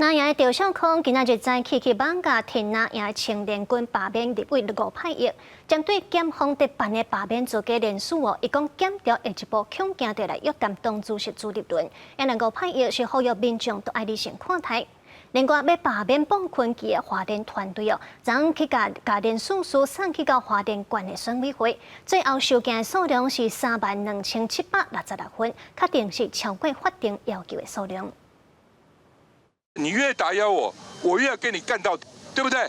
那也趙少康今仔日早起去艋舺天那贏青年軍罷免立委吳霈億，針對檢方佇辦的罷免造假聯署哦，伊講檢調會一步強行地來約談黨主席朱立倫，也若吳霈億是呼籲民眾都愛理性看待。另外，欲罷免布坤琪的花蓮團隊哦，昨昏去共共連署書送去到花蓮縣的選委會，最後收件的數量是32,766份，確定是超過法定要求的數量。你越打壓我，我越要跟你幹到底，對不對？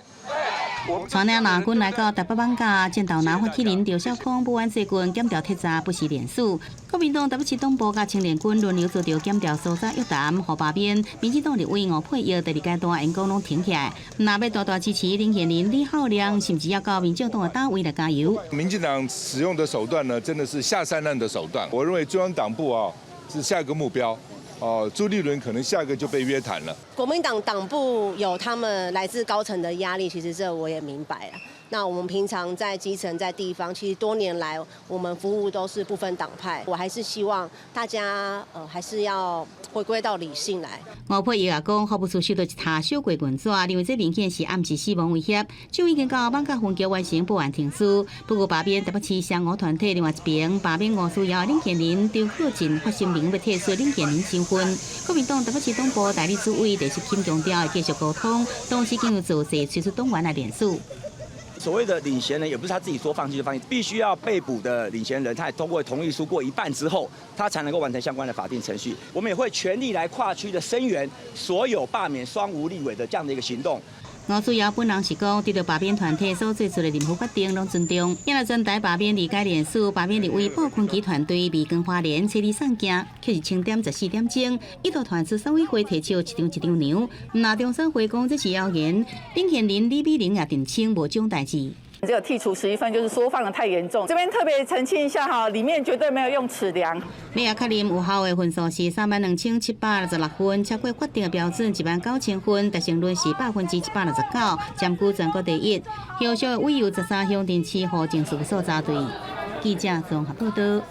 帶領藍軍來到台北艋舺，戰鬥藍發起人趙少康不安最近檢調徹查不實連署，國民黨台北市黨部佮青年軍輪流遭著檢調搜查約談予罷免，民進黨立委吳霈億第二階段演講攏停起來，若欲大大支持領銜人李浩亮，甚至要到民進黨的黨位來加油。民進黨使用的手段呢，真的是下三濫的手段。我認為中央黨部啊是下一個目標。哦，朱立倫可能下個就被約談了。國民黨黨部有他們來自高層的壓力，其實這我也明白啊。那我們平常在基層、在地方，其實多年來我們服務都是不分黨派。我還是希望大家，還是要回歸到理性來。吳霈億也講，服務處收到一沓小過銀紙，認為這明顯是暗示死亡威脅，就已經到艋舺分局完成報案程序。不過罷免台北市雙吳團體另外一邊罷免吳思瑤領銜人張浩進發聲明欲退出領銜人身份。國民黨台北市黨部代理主委鄭錫欽強調會繼續溝通，同時經由造勢催促黨員來聯署。所謂的領銜人，也不是他自己說放棄就放棄，必須要被捕的領銜人，他也通過同意書過一半之後，他才能夠完成相關的法定程序。我們也會全力來跨區的聲援所有罷免雙吳立委的這樣的一個行動。吳思瑤本人是講，得著罷免團體所做出的任何決定，攏尊重。也若全台罷免理解連署，罷免立委布坤琪團隊未經花蓮千里送件，卻是清點14點鐘，一度傳出選委會提出一張一張娘。若中選會講這是謠言，領銜人李美玲也澄清無這種代誌。這個剔除11份就是縮放得太嚴重，這邊特別澄清一下哈，裡面絕對沒有用尺量。尾仔確認有效的份數是32,766份，超過法定的標準19,000份，達成率是169%，佔據全國第一。後續委由13鄉鎮市戶政事務所查對。記者綜合報道。